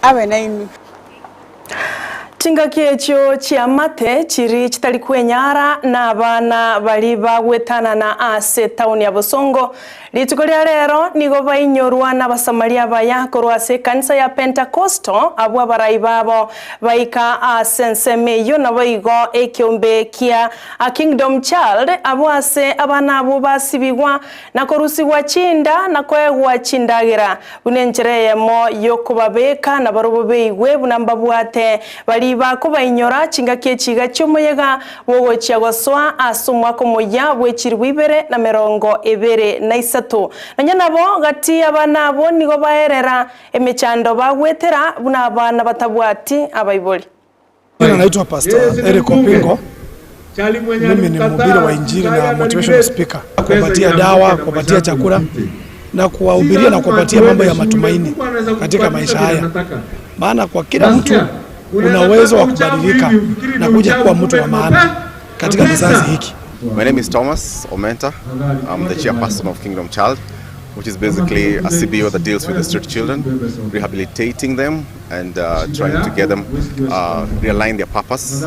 Abe nainu. Chingaki echio chiamate chiri chitari kwenyara na abana bari bagwetanana ase town ya Bosongo rituko ria rero nigo bainyorwa na abasamaria baya korwa ase ekanisa ya Pentecostal abwo abarai babo baika ase ensemo eywo nabo igo ekiombe kia a Kingdom Child abwo ase abana abwo basibigwa na korusigwa chinda na koegwa chindagera buna enchera eyemo yokobabeka na barobwo beigwe buna mbabwate bari bakobainyora chingaki echiga chiomoyega bogochia gosoa ase omwaka omoya bwa echiribu ibere na merongo ebere na isato nonya nabo gati abana abo nigo baerera emechando bagwetera buna abana batabwati abaibori. Jina naitwa Pastor Eric Opingo. Mimi ni mhubiri wa Injili na motivational speaker. Kuwapatia dawa, kuwapatia chakula na kuwahubiria na kuwapatia mambo ya matumaini katika maisha haya, maana kwa kila mtu una uwezo wa kubadilika na kuja kuwa mtu wa maana katika kizazi hiki. My name is Thomas Omenta. I'm the chairperson of Kingdom Child, which is basically a CBO that deals with the street children, rehabilitating them and trying to get them realign their purpose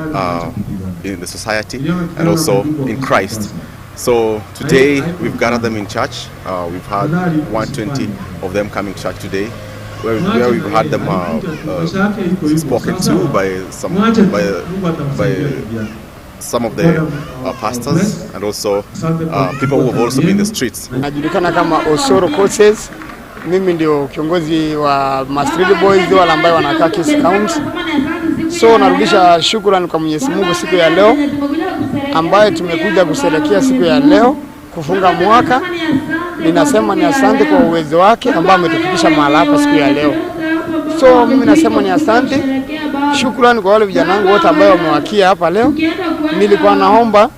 in the society and also in Christ. So today we've gathered them in church. We've had 120 of them coming to church today, where we've had them spoken to by some of the pastors and also people who have also been in the streets. Najulikana kama Osoro Coaches. Mimi ndio kiongozi wa ma Street Boys wale ambao wanakaa Kisii County. So narudisha shukrani kwa Mwenyezi Mungu siku ya leo ambaye tumekuja kusherehekea siku ya leo kufunga mwaka. Ninasema ni asante kwa uwezo wake ambao ametufikisha mahali hapa siku ya leo. So mimi nasema ni asante, shukrani kwa wale vijana wangu wote ambao wamewakia hapa leo. Nilikuwa naomba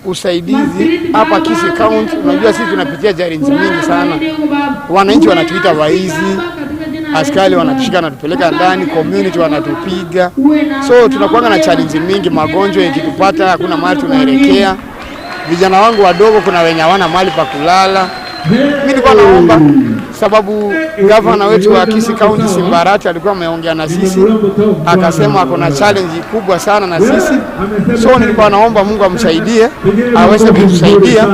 usaidizi hapa Kisii County. Unajua sisi tunapitia challenge mingi sana, wananchi wanatuita waizi, askari wanatushika wanatupeleka ndani, community wanatupiga, so tunakuwa na challenge mingi. Magonjwa ikitupata hakuna mahali tunaelekea. Vijana wangu wadogo, kuna wenye hawana mahali pa kulala. Mimi nilikuwa naomba sababu gavana wetu wa Kisii County Simba Arati alikuwa ameongea na sisi, akasema ako na challenge kubwa sana na sisi, so nilikuwa naomba Mungu amsaidie aweze kutusaidia.